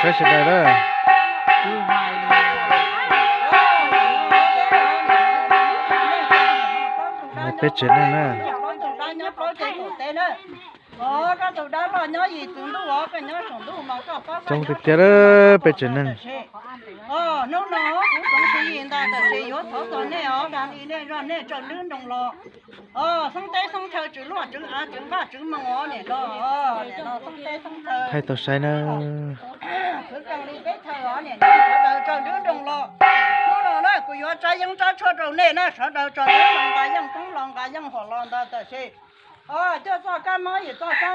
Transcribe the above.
Saib sawv daws na. Peb tsev neeg na. Coob tiag tiag lawm peb tsev neeg. Hnub no kuv tsoom Siv Yis ntawd tam sis yuav thov txog nej os, dag li nej zog nej tsaws nruab nroog los. Xeeb teb xeeb chaw, tswv luaj tswv av, tswv nqaj tswv moo os, nim no xeeb teb xeeb chaw. Thaij tau saib na. Khwv kawg li teb chaws os, nim no sawv daws tsaws nruab nroog los. Hnub no na kuv yuav tsab yeeb tsab tshuaj rau nej na, sawv daws tsaws nruab nroog nqa yeej koob los nqa yeej hom los ntawd tam sis cuaj txoj kab mob yim txoj kab